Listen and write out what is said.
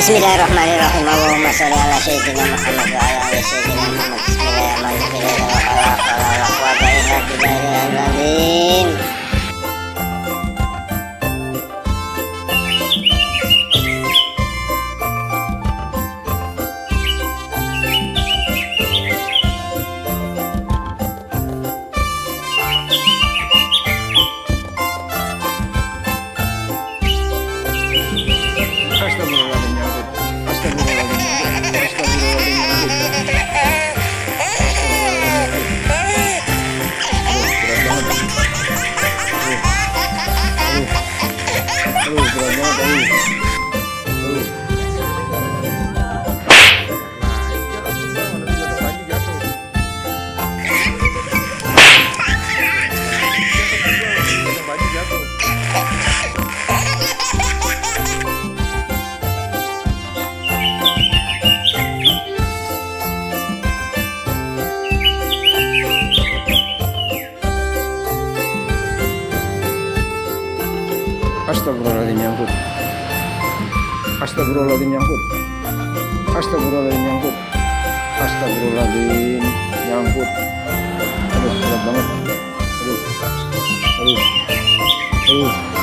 Bismillahirrahmanirrahim. Allahumma sholli ala sayyidina Muhammad wa ala ali sayyidina Muhammad. Bismillahirrahmanirrahim. La haula wala quwwata illa billahil azim. Astagfirullahaladzim, nyangkut. Astagfirullahaladzim, nyangkut. Astagfirullahaladzim, nyangkut. Astagfirullahaladzim, nyangkut. Aduh, berat banget. Aduh.